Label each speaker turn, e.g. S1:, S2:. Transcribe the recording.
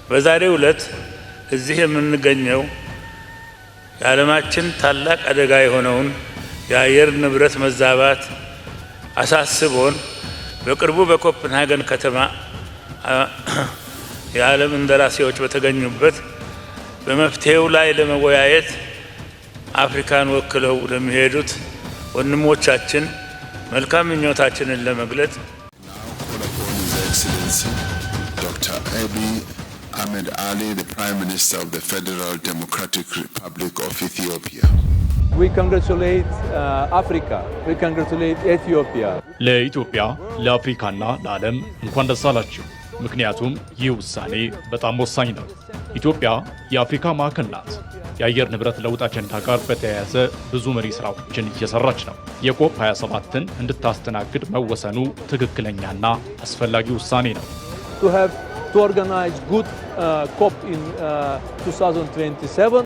S1: በዛሬው ዕለት እዚህ የምንገኘው የዓለማችን ታላቅ አደጋ የሆነውን የአየር ንብረት መዛባት አሳስቦን በቅርቡ በኮፕንሃገን ከተማ የዓለም እንደራሴዎች በተገኙበት በመፍትሄው ላይ ለመወያየት አፍሪካን ወክለው ለሚሄዱት ወንድሞቻችን መልካም ምኞታችንን ለመግለጽ።
S2: Call upon His Excellency Dr. Abiy Ahmed Ali, the Prime Minister of the Federal Democratic Republic of Ethiopia.
S3: We congratulate Africa. We congratulate Ethiopia.
S4: ለኢትዮጵያ፣ ለአፍሪካና ለዓለም እንኳን ደስ አላችሁ። ምክንያቱም ይህ ውሳኔ በጣም ወሳኝ ነው። ኢትዮጵያ የአፍሪካ ማዕከል ናት። የአየር ንብረት ለውጥ አጀንዳ ጋር በተያያዘ ብዙ መሪ ስራዎችን እየሰራች ነው። የ COP 27ን እንድታስተናግድ መወሰኑ ትክክለኛና አስፈላጊ ውሳኔ ነው።
S3: To have to organize good COP in 2027.